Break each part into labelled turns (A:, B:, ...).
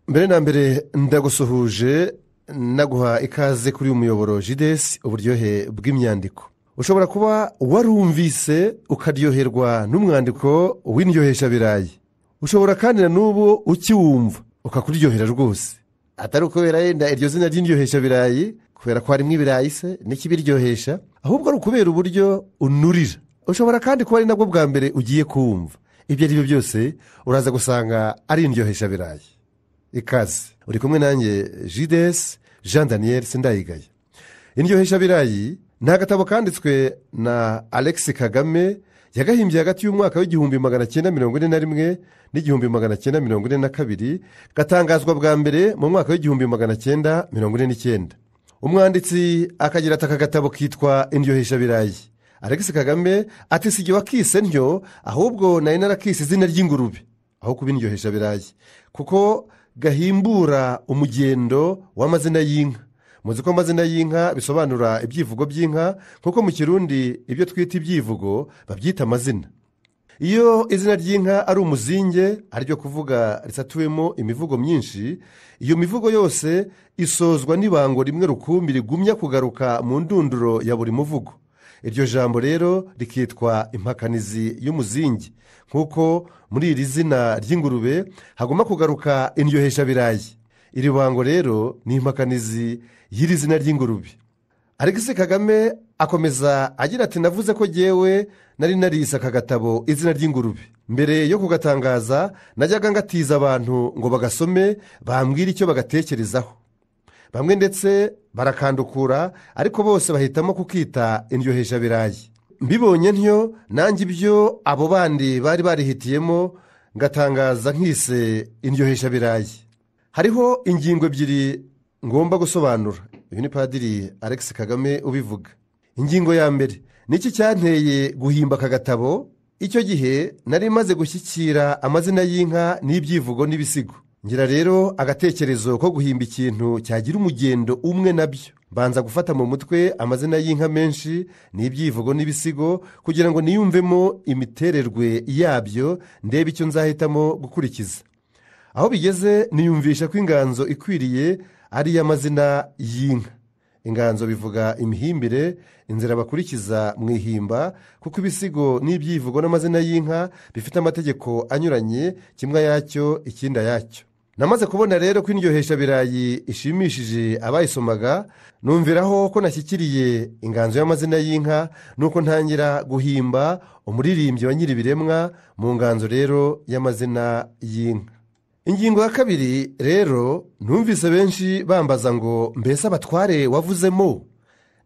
A: Mbere na mbere ndagusuhuje, naguha ikaze kuri uyu muyoboro Jidesi, uburyohe bw'imyandiko. Ushobora kuba warumvise ukaryoherwa n'umwandiko w'indyoheshabirayi. Ushobora kandi na n'ubu ukiwumva ukakuryohera rwose, atari ukubera yenda iryo zina ry'indyoheshabirayi, kubera ko harimo ibirayi se n'ikibiryohesha, ahubwo ari ukubera uburyo unurira. Ushobora kandi kuba ari nabwo bwa mbere ugiye kuwumva. Ibyo ari byo byose uraza gusanga ari indyoheshabirayi. Ikaze, uri kumwe nanjye Jidesi Jean Daniel Sindayigaya. Indyoheshabirayi ni agatabo kanditswe na Alex Kagame, yagahimbye hagati y'umwaka w'1941 n'1942, gatangazwa bwa mbere mu mwaka w'1949. Umwanditsi akagira ati: aka gatabo kitwa indyoheshabirayi. Alex Kagame ati: si wakise ntyo, ahubwo nari narakise izina ry'ingurube aho kuba indyoheshabirayi, kuko gahimbura umugendo w'amazina y'inka. Muzi ko amazina y'inka bisobanura ibyivugo by'inka, kuko mu Kirundi ibyo twita ibyivugo babyita amazina. Iyo izina ry'inka ari umuzinge, ariryo kuvuga risatuwemo imivugo myinshi, iyo mivugo yose isozwa n'ibango rimwe rukumbi rigumya kugaruka mu ndunduro ya buri muvugo. Iryo jambo rero rikitwa impakanizi y'umuzingi, nk'uko muri iri zina ry'ingurube hagomba kugaruka indyoheshabirayi. Iri bango rero ni impakanizi y'iri zina ry'ingurube. Alex Kagame akomeza agira ati: navuze ko jyewe nari narise aka gatabo izina ry'ingurube. Mbere yo kugatangaza najyaga ngatiza abantu ngo bagasome bambwire icyo bagatekerezaho. Bamwe ndetse barakandukura, ariko bose bahitamo kukita indyoheshabirayi. Mbibonye ntyo nanjye ibyo abo bandi bari barihitiyemo ngatangaza nkise indyoheshabirayi. Hariho ingingo ebyiri ngomba gusobanura. Uyu ni Padiri Alex Kagame ubivuga. Ingingo ya mbere: niki cyanteye guhimba aka gatabo? Icyo gihe nari maze gushyikira amazina y'inka n'ibyivugo n'ibisigo. Ngira rero agatekerezo ko guhimba ikintu cyagira umugendo umwe nabyo. Mbanza gufata mu mutwe amazina y'inka menshi n'ibyivugo n'ibisigo, kugira ngo niyumvemo imitererwe yabyo, ndebe icyo nzahitamo gukurikiza. Aho bigeze niyumvisha ko inganzo ikwiriye ari iy'amazina y'inka. Inganzo bivuga imihimbire, inzira bakurikiza mu ihimba, kuko ibisigo n'ibyivugo n'amazina y'inka bifite amategeko anyuranye, kimwe ayacyo ikindi ayacyo. Namaze kubona rero ko indyoheshabirayi ishimishije abayisomaga, numviraho ko nashyikiriye inganzo y'amazina y'inka, nuko ntangira guhimba umuririmbyi wa nyir'ibiremwa mu nganzo rero y'amazina y'inka. Ingingo ya kabiri rero, numvise benshi bambaza ngo mbese abatware wavuzemo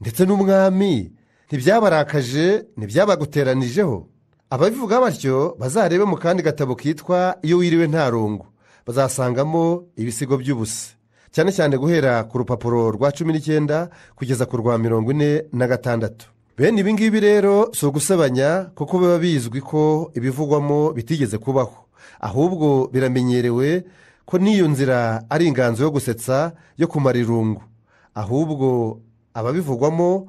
A: ndetse n'umwami ntibyabarakaje, ntibyabaguteranijeho? Ababivuga batyo bazarebe mu kandi gatabo kitwa Iyo wiriwe nta rungu, bazasangamo ibisigo by'ubusa, cyane cyane guhera ku rupapuro rwa 19 kugeza ku rwa 46. Bene ibi ngibi rero si ugusebanya, kuko biba bizwi ko ibivugwamo bitigeze kubaho, ahubwo biramenyerewe ko n'iyo nzira ari inganzo yo gusetsa, yo kumara irungu. Ahubwo ababivugwamo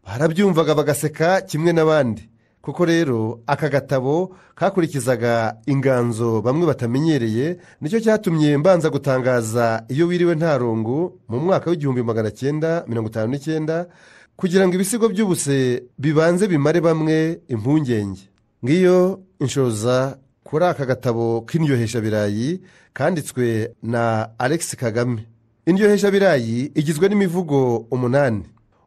A: barabyumvaga bagaseka kimwe n'abandi. Kuko rero aka gatabo kakurikizaga inganzo bamwe batamenyereye, nicyo cyatumye mbanza gutangaza Iyo wiriwe nta rungu mu mwaka w'1959, kugira ngo ibisigo by'ubuse bibanze bimare bamwe impungenge. Ngiyo inshoza kuri aka gatabo k'indyoheshabirayi kanditswe na Alex Kagame. Indyoheshabirayi igizwe n'imivugo 8.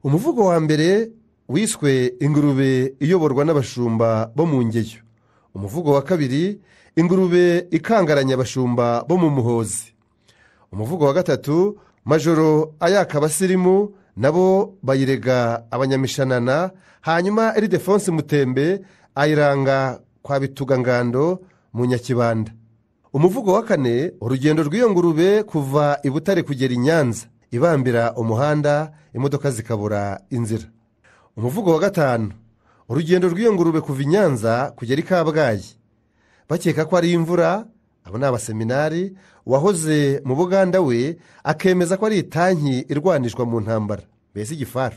A: Umuvugo wa mbere wiswe ingurube iyoborwa n'abashumba bo mu ngeyo. Umuvugo wa kabiri, ingurube ikangaranya abashumba bo mu muhozi. Umuvugo wa gatatu, majoro ayaka abasirimu nabo bayirega abanyamishanana, hanyuma Ildefonse Mutembe ayiranga kwa Bitugangando mu Nyakibanda. Umuvugo wa kane, urugendo rw'iyo ngurube kuva i Butare kugera i Nyanza, ibambira umuhanda imodoka zikabura inzira. Umuvugo wa gatanu, urugendo rw'iyo ngurube kuva i Nyanza kugera i Kabgayi, bakeka ko ari imvura, abo ni abaseminari, uwahoze mu Buganda we akemeza ko ari itanki irwanishwa mu ntambara, mbese igifaru.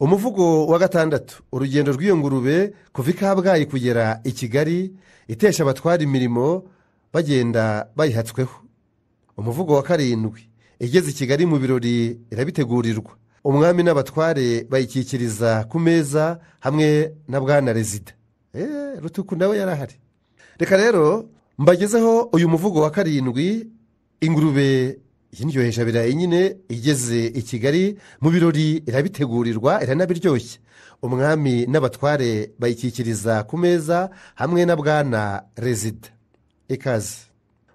A: Umuvugo wa gatandatu, urugendo rw'iyo ngurube kuva i Kabgayi kugera i Kigali, itesha abatwara imirimo bagenda bayihatsweho. Umuvugo wa karindwi igeze i Kigali mu birori irabitegurirwa, umwami n'abatware bayikikiriza ku meza hamwe na bwana rezida. Rutuku nawe yarahari. Reka rero mbagezeho uyu muvugo wa karindwi, ingurube y'indyoheshabirayi nyine igeze i Kigali mu birori irabitegurirwa iranabiryoshye, umwami n'abatware bayikikiriza ku meza hamwe na bwana rezida. Ikaze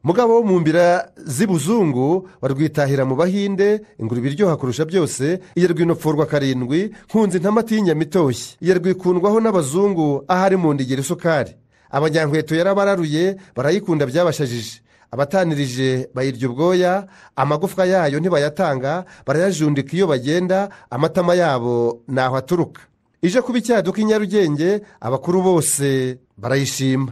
A: mugabo wo mu mbira z'ibuzungu warwitahira mu Bahinde, ingurube iryoha kurusha byose, iya rwinopfurwa karindwi, nkunze intamati y'inyama itoshye, iya rwikundwaho n'abazungu ahari mu ndigera isukari. Abanyankweto yarabararuye barayikunda byabashajije, abatanirije bayirya ubwoya, amagufwa yayo ntibayatanga, barayajundika iyo bagenda, amatama yabo ntaho aturuka. Ije kuba icyaduka i Nyarugenge, abakuru bose barayishima.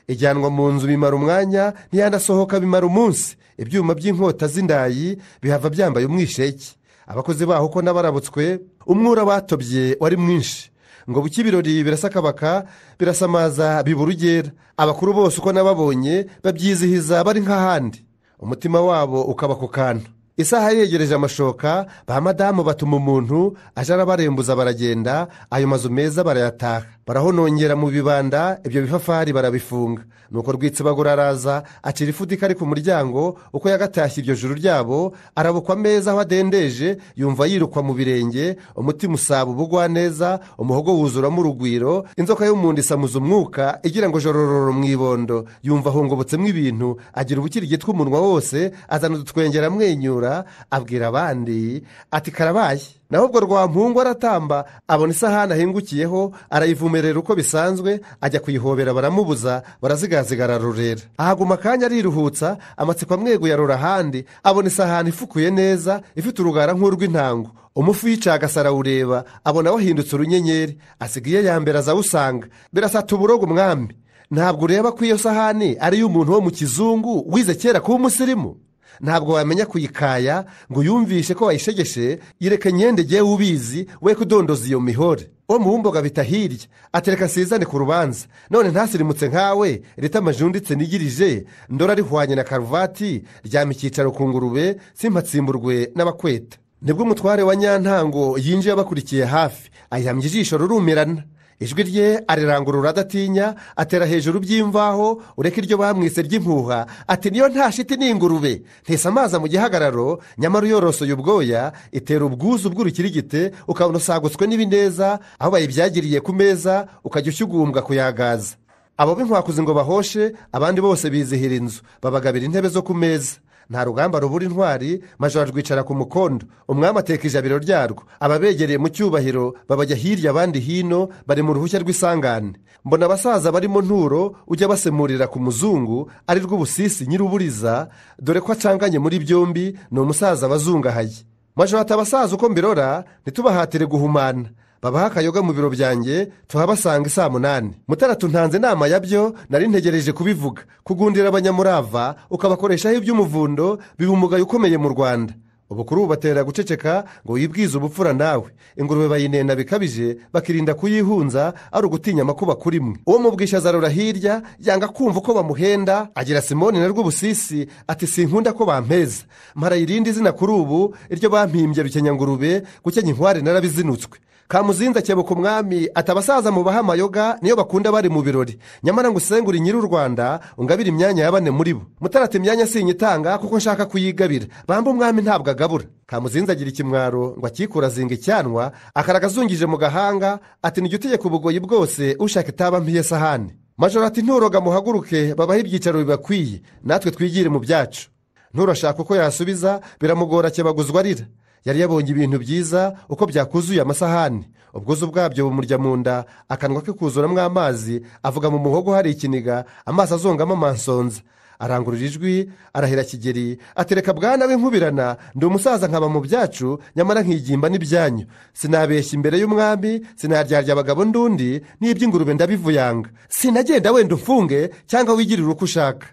A: Ijyanwa mu nzu bimara umwanya, ntiyanasohoka bimara umunsi. Ibyuma by'inkota z'indayi bihava byambaye umwisheke. Abakozi baho uko n'abarabutswe, umwura batobye wari mwinshi. Ngo buke ibirori birasakabaka, birasamaza biba urugera. Abakuru bose uko nababonye babyizihiza bari nk'ahandi, umutima wabo ukaba ku kantu. Isaha yegereje amashoka, ba madamu batuma umuntu aje arabarembuza baragenda, ayo mazu meza barayataha, barahonongera mu bibanda, ibyo bifafari barabifunga. Nuko Rwitsibagura araza acira ifudika ari ku muryango, uko yagatashye iryo juru ryabo, arabukwa ameza aho adendeje, yumva yirukwa mu birenge, umutima usaba ubugwaneza, umuhogo wuzuramo urugwiro, inzoka yo mu nda isamuza umwuka igira ngo jorororo mu ibondo, yumva ahongobotsemo ibintu, agira ubukirigitwa umunwa wose, azana udutwengera amwenyura, abwira abandi ati karabaye. Naho ubwo Rwampungu aratamba, abona isahani ahingukiyeho, arayivumerera uko bisanzwe, ajya kuyihobera baramubuza, barazigaziga ararorera. Ahaguma akanya ariruhutsa, amatsiko amweguye arora ahandi, abona isahani ifukuye neza, ifite urugara nk'urw'intango. Umufu yicagase arawureba, abona wahindutse urunyenyeri, asiga iye ya mbere azawusanga. Birasata uburogo umwami, ntabwo ureba ko iyo sahani ari iy'umuntu wo mu kizungu wize kera kuba umusirimu? Ntabwo wamenya kuyikaya ngo yumvishe ko wayishegeshe, yereke nyende jyewe ubizi, we kudondoza iyo mihore. Uwo muwumboga bita hirya atereka nsizane ku rubanza, none ntasirimutse nkawe, rita amajunditse nigirije, ndora rihwanye na karuvati, ryama icyicaro ku ngurube, simpatsimburwe n'abakweta. Nibwo umutware wa Nyantango yinjiye abakurikiye hafi, ayihamya ijisho rurumirana. Ijwi rye arirangurura adatinya, atera hejuru by'imvaho, ureke iryo bamwise ry'impuha, ati niyo nta shiti n'ingurube, ntisa amazi mu gihagararo, nyamara uyorosoye ubwoya, itera ubwuzu bw'urukirigite, ukabona usagutswe n'ibineza, aho bayibyagiriye ku meza, ukajya ushyugumbwa kuyagaza. Abo b'inkwakuzi ngo bahoshe, abandi bose bizihira inzu, babagabira intebe zo ku meza. Nta rugamba rubura intwari, majoro rwicara ku mukondo, umwami ateka ijabiro ryarwo, ababegereye mu cyubahiro babajya hirya abandi hino, bari mu ruhushya rw'isangane. Mbona abasaza barimo Nturo ujya basemurira ku muzungu, ari Rwubusisi nyir'uburiza, dore ko acanganye muri byombi, ni umusaza bazungahaye. Majoro ati abasaza uko mbirora, ntitubahatire guhumana, babaha akayoga mu biro byanjye, tuhabasanga isaa 8. Mutaratu ntanze inama yabyo, nari ntegereje kubivuga. Kugundira abanyamurava ukabakoreshaho iby'umuvundo biba umugayo ukomeye mu Rwanda. Ubukuru bubatera guceceka ngo wibwize ubupfura nawe. Ingurube bayinena bikabije, bakirinda kuyihunza, ari ugutinya amakuba kuri mwe. Uwo mu bwishaza arora hirya, yanga kumva uko bamuhenda, agira Simoni na Rwubusisi ati sinkunda ko bampeza, mparaye irindi zina kuri ubu, iryo bampimbye Rukenyangurube, gukenya inkware narabizinutswe. Kamuzinza akebuka umwami ati abasaza mubaha amayoga niyo bakunda bari mu birori, nyamara ngo usengure nyiri u Rwanda ungabire imyanya ya bane muri bo. Mutarata imyanya sinyitanga kuko nshaka kuyigabira, bamba umwami ntabwo agabura. Kamuzinza agira ikimwaro ngo akikura azinga icyanwa, akaraga azungije mu gahanga, ati nijya utegeka ubugoyi bwose ushaka itaba mpiye sahani. Majoro ati Nturoga muhaguruke babahe ibyicaro bibakwiye, natwe twigire mu byacu. Nturo ashaka uko yasubiza, biramugora akebaguzwa arira. Yari yabonye ibintu byiza uko byakuzuye amasahani, ubwuzu bwabyo bumurya mu nda, akanwa ke kuzuramo amazi, avuga mu muhogo hari ikiniga, amaso azongamo amansonza. Arangurura ijwi arahira Kigeri atereka bwana w'inkubirana, ndi umusaza nkaba mu byacu, nyamara nkigimba n'ibyanyu. Sinabeshya imbere y'umwami, sinaryarya abagabo ndundi, n'iby'ingurube ndabivuyanga. Sinagenda wenda umfunge cyangwa wigirire uko ushaka.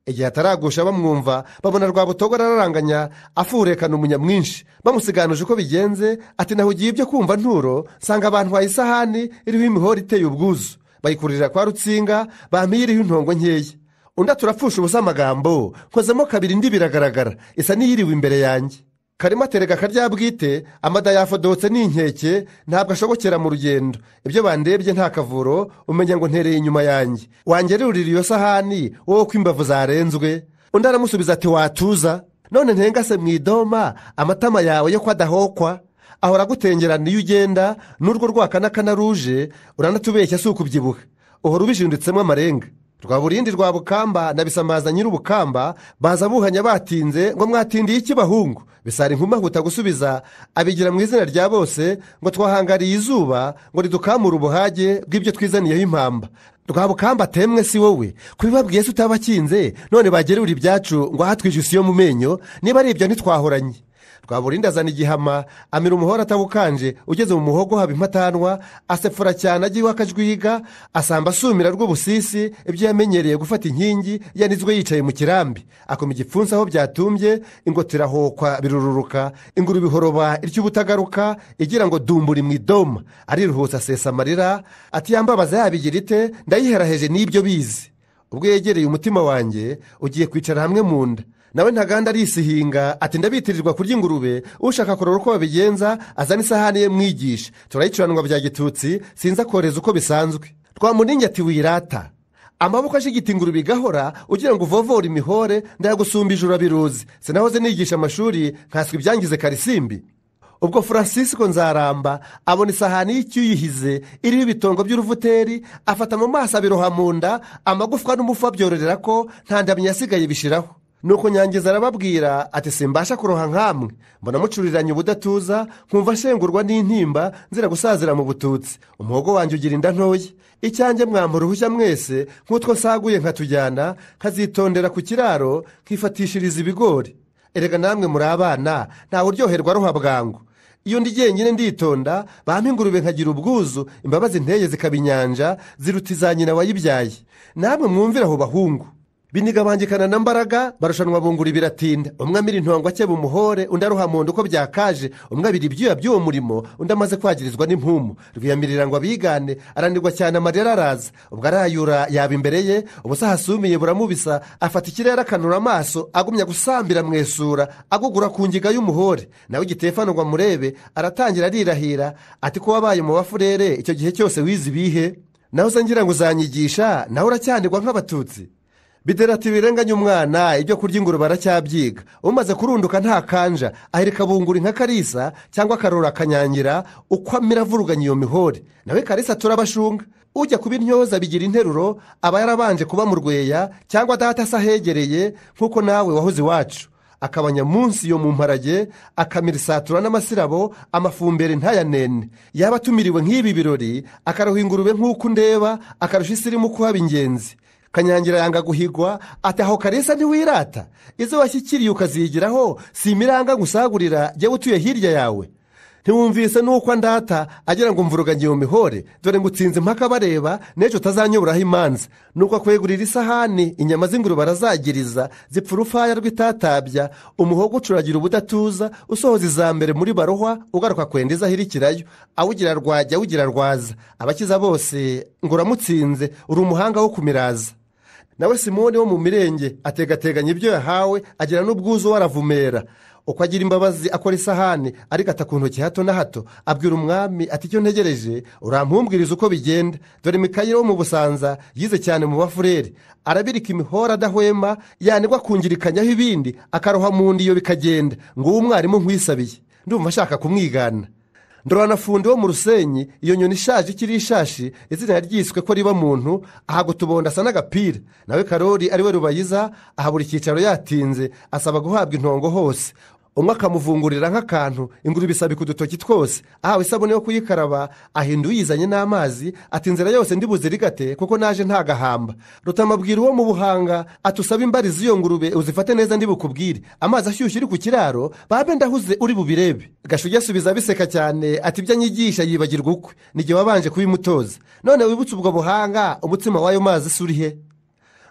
A: Igihe ataragusha bamwumva, babona Rwabutogo araranganya afurekana umunyamwinshi. Bamusiganuje uko bigenze, ati nahugiye ibyo kumva Nturo, nsanga abantu isahani iriho imihoro iteye ubwuzu, bayikurira kwa Rutsinga, bampiye iriho intongo nkeya. Undi turapfusha ubusa amagambo, nkozemo kabiri indi biragaragara, isa n'iyiriwe imbere yanjye. Karimo aterega akaryabwite, amada yafodotse n'inkeke, ntabwo ashobokera mu rugendo. Ibyo bandebye nta kavuro, umenya ngo ntereye inyuma yanjye. Wangerurira iyo sahani, wowe ko imbavu zarenzwe. Undi aramusubiza ati watuza, none ntengase mu idoma, amatama yawe yo ko adahokwa. Ahora agutengerana iyo ugenda, n'urwo rwakanakana ruje, uranatubeshya si ukubyibuha. Uhora ubijunditsemo amarenga. Rwaburindi rwa Bukamba na Bisamaza nyir'ubukamba baza buhanya batinze ngo mwatindiye iki bahungu. Bisara inkuma ahuta gusubiza abigira mu izina rya bose ngo twahangariye izuba ngo ridukamure ubuhage bw'ibyo twizaniyeho impamba. Rwabukamba atemwe si wowe kubibabwiye se utabakinze, none bagerura ibyacu ngo ahatwije yo mu menyo, niba ari ibyo ntitwahoranye. Rwaburindi azana igihama amira umuhoro atawukanje, ugeze mu muhogo haba impatanwa, asefura cyane ajya iwe akajwiga, asamba asumira rw'ubusisi ibyo yamenyereye gufata inkingi yanizwe yicaye mu kirambi, akoma igipfunsi aho byatumbye, ingoti irahokwa birururuka, ingurube ihoroba iry'ubutagaruka igira ngo dumburi mu idoma. Ariruhutsa asesa amarira ati yambabaza yabigira ite, ndayiheraheje n'ibyo bizi. Ubwo yegereye umutima wanjye ugiye kwicara hamwe mu nda. Nawe Ntaganda arisihinga ati ndabitirirwa kurya ingurube, ushaka kurora uko babigenza azana isahani ye mwigisha, turayicuranwa bya gitutsi, sinza koreza uko bisanzwe. Rwamuningi ati wirata, amaboko ashigita ingurube igahora, ugira ngo uvovore imihore, ndayagusumbije urabiruzi, sinahoze nigisha amashuri nkaswa ibyangize Karisimbi. Ubwo Francisco Nzaramba abona isahani y'icyuyihize iriho ibitongo by'uruvuteri, afata mu maso abiroha mu nda, amagufwa n'umufu abyororera ko nta ndamyi yasigaye bishiraho. Nuko Nyangiza arababwira ati simbasha kuroha nkamwe, mbona mucuriranye ubudatuza, nkumva nshengurwa n'intimba nzira gusazira mu bututsi. Umuhogo wanjye ugira inda ntoya, icyanjye mwampa uruhushya mwese, nk'utwo nsaguye nkatujyana, nkazitondera ku kiraro, nkifatishiriza ibigori. Erega namwe muri abana, ntawe uryoherwa aroha bwangu. Iyo ndi jyenyine nditonda, bampa ingurube nkagira ubwuzu, imbabazi nteye zikaba inyanja, ziruta iza nyina wayibyaye. Namwe mwumvira aho bahungu. Binigabangikana na Mbaraga barushanwa bungura biratinda, umwe amira intongo akeba umuhore, undi aroha mu nda uko byakaje, umwe abira ibyuya by'uwo murimo, undi amaze kwagirizwa n'impumu. Rwiyamirira ngo abigane, aranirwa cyane amarira araza, ubwo arayura yaba imbere ye, ubusa hasumiye buramubisa, afata ikirere akanura amaso, agumya gusambira mwesura, agugura ku ngiga y'umuhore. Nawe Igitefano ngo amurebe, aratangira arirahira ati ko wabaye mu bafurere icyo gihe cyose wize ibihe, nawe uza ngira ngo uzanyigisha, nawe uracyanirwa nk'abatutsi. Biderati birenganya umwana, ibyo kurya ingurube aracyabyiga, umaze kurunduka nta kanja, ahirika bungura nka Karisa cyangwa akarora akanyangira, uko amira avuruganya iyo mihore. Nawe Karisa turabashunga, ujya kuba intyoza bigira interuro, aba yarabanje kuba mu rweya cyangwa data asa ahegereye nk'uko nawe wahoze iwacu. Akabanya munsi yo mu mparage, akamira isatura n'amasirabo, amafumbere ntayanene. Yaba atumiriwe nk'ibi birori, akaroha ingurube nk'uko ndeba, akarusha isirimu kuhaba ingenzi. Kanyangira yanga guhigwa ati aho Karisa ntiwirata, izo washyikiriye ukazigiraho, si imiranga ngusagurira jyewe utuye hirya yawe. Ntiwumvise nuko andata agira ngo mvuruganye iyo mihore, dore ngutsinze impaka bareba, n'ejo utazanyoburaho imanza. Nuko akwegurira isahani, inyama z'ingurube arazagiriza, zipfa urufaya rw'itatabya, umuhogo ucuragira ubudatuza, usohoza iza mbere muri barohwa, ugaruka kwenda izahirikirayo, awugira rwajya awugira rwaza. Abakiza bose ngo uramutsinze, uri umuhanga wo kumiraza. Nawe Simoni wo mu mirenge ategateganya ibyo yahawe, agira n'ubwuzu waravumera. Uko agira imbabazi akora isahani, arigata ku ntoki hato na hato, abwira umwami ati icyo ntegereje urampumbwiriza uko bigenda. Dore Mikayire wo mu Busanza yize cyane mu bafurere, arabirika imihora adahwema, yanigwa kungirikanyaho ibindi, akaroha mu nda iyo bikagenda. Ngo uwo mwarimu nkwisabiye, ndumva ashaka kumwigana. Ndoranafundi wo mu Rusenyi, iyo nyoni ishaje ikiri ishashi, izina ryiswe ko riba muntu, ahagutubonda asa n'agapira. Nawe Karori ariwe Rubayiza ahabura icyicaro yatinze, asaba guhabwa intongo hose. Umwe akamuvungurira nk'akantu, ingurube isabika udutoki twose, ahawe isabune yo kuyikaraba, ahinda uyizanye n'amazi, ati inzira yose ndibuzirigate kuko naje nta gahamba. Rutamabwira uwo mu Buhanga ati usabe imbari z'iyo ngurube uzifate neza ndibukubwire, amazi ashyushye uri ku kiraro babe ndahuze uri bubirebe. Gashugi asubiza abiseka cyane ati ibyo anyigisha yibagirwa ukwe, n'igihe wabanje kubimutoza, none wibutse ubwo buhanga, umutsima w'ayo mazi se uri he?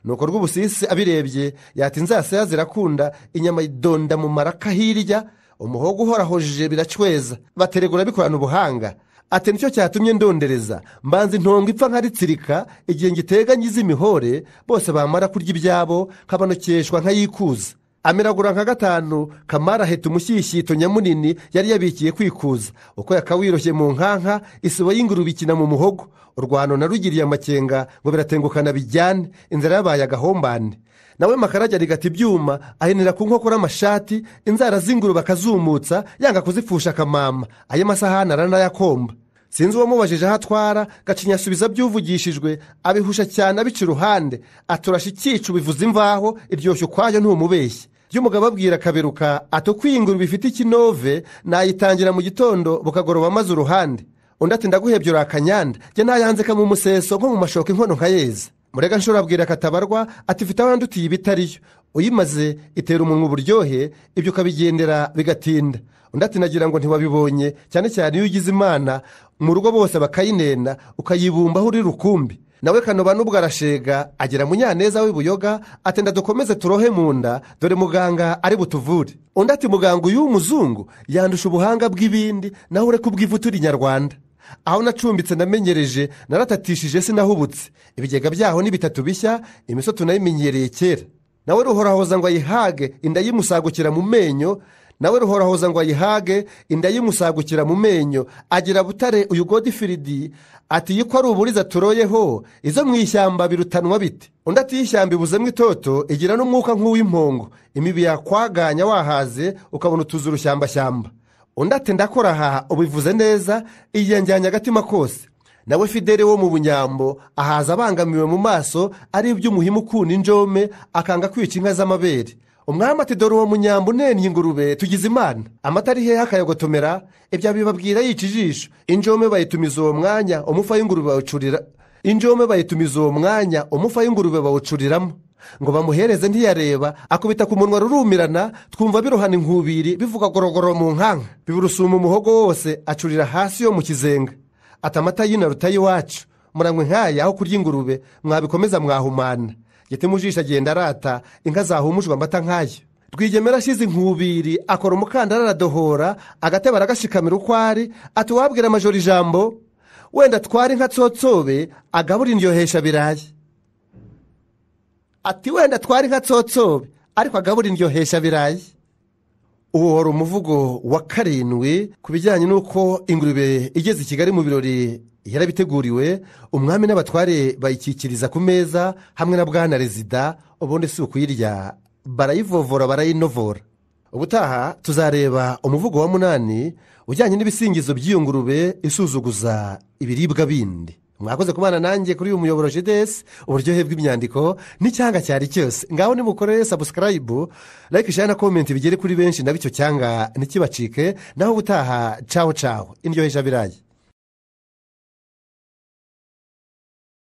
A: Nuko Rw'ubusisi abirebye yati inzasaya zirakunda, inyama idonda mu maraka hirya, umuhogo uhorahoje biracweza, bateregura bikorana ubuhanga. Ati nicyo cyatumye ndondereza mbanza intongo ipfa nkaritsirika igihe ngiteganye iz'imihore bose bamara kurya ibyabo nkabanokeshwa nkayikuza. Ameragura nka 5 kamara aheta umushyishyito nyamunini yari yabikiye kwikuza uko yakawiroshye mu nkanka isibo y'ingurube ikina mu muhogo. Urwano narugiriye amakenga ngo biratengukana bijyane inzara yabaye agahombane. Nawe Makarage arigata ibyuma ahinira ku nkokora amashati inzara z'ingurube akazumutsa yanga kuzipfusha akamama ayo masahani aranayakomba. Sinzi uwamubajije aho atwara Gacinya asubiza byuvugishijwe abihusha cyane abica iruhande aturasha ikicu bivuza imvaho iryoshye ukwayo ntumubeshye. Y'umugabo abwira Kaberuka ati uko iyi ngurube ifite ikinove nayitangira mu gitondo bukagoroba maze uruhande. Undi ati ndaguhebye uri akanyanda jye nayanze mu museso nko mu mashoka inkono nkayeza. Murega nshuro abwira Katabarwa ati mfite aho ndutiye ibitariyo uyimaze itera umunwa uburyohe ibyo ukabigendera bigatinda. Undi ati nagira ngo ntiwabibonye cyane cyane iyo ugize Imana mu rugo bose bakayinena ukayibumbaho uri rukumbi. Nawe Kanoba n'ubwo arashega agera Munyaneza w'ibuyoga ati ndadukomeze turohe mu nda dore muganga ari butuvure. Undi ati muganga uyu w'umuzungu yandusha ubuhanga bw'ibindi naho ureke ubw'ivu turi nyarwanda. Aho nacumbitse namenyereje naratatishije sinahubutse ibigega byaho ni 3 bishya imisoto nayimenyereye kera. Nawe Ruhorahoza ngo ayihage inda yimusagukira mu menyo. Nawe Ruhorahoza ngo ayihage inda yimusagukira mu menyo. Agira Butare uyu Godifiridi ati yiko ari uburiza turoyeho izo mu ishyamba birutanwa bite. Undi ati ishyamba ibuzemo itoto igira n'umwuka nk'uw'impongo imibi yakwaganya wahaze ukabona utuzu urushyambashyamba. Undi ati ndakora aha ubivuze neza iyenjyanye agatima kose. Nawe Fidele wo mu Bunyambo ahaza abangamiwe mu maso ari iby'umuhimu ukunda injome akanga kwica inka z'amabere. Umwami ati dore uwo Munyambo unennye ingurube tugize Imana amata ari hehe akayagotomera. Ibyo bibabwira yica ijisho. Injome bayitumiza uwo mwanya umufa w'ingurube bawucurira. Injome bayitumiza uwo mwanya umufa w'ingurube bawucuriramo ngo bamuhereze ntiyareba akubita ku munwa rurumirana twumva birohana inkubiri bivuga gorogoro mu nkanka biburusuma umuhogo wose acurira hasi yo mu kizenga. Ati amata y'inaruta y'iwacu muranywe nk'aya aho kurya ingurube mwabikomeza mwahumana. Giti mu jisho agenda arata inka zahumujwe amata nk'ayo. Rwigemera ashyize inkubiri akora umukandara aradohora agatebe aragashikamira uko ari ati wabwira amajoro ijambo wenda twari nka tsotsobe agabura indyohesha birayi. Ati wenda twari nka tsotsobe ariko agabura indyohesha birayi. Uwo wari umuvugo wa 7 ku bijyanye n'uko ingurube igeze i Kigali mu birori yarabiteguriwe umwami n'abatware bayikikiriza ku meza hamwe na bwana rezida ubundi si ukuyirya barayivovora barayinovora. Ubutaha tuzareba umuvugo wa 8 ujyanye n'ibisingizo by'iyo ngurube isuzuguza ibiribwa bindi. Mwakoze kubana nanjye kuri uyu muyoboro GDS uburyohe bw'imyandiko n'icyanga cyari cyose. Ngaho nimukorere subscribe, like, share na comment bigere kuri benshi nabicyo cyanga ntikibacike. Naho ubutaha, ciao ciao, indyohesha birayi.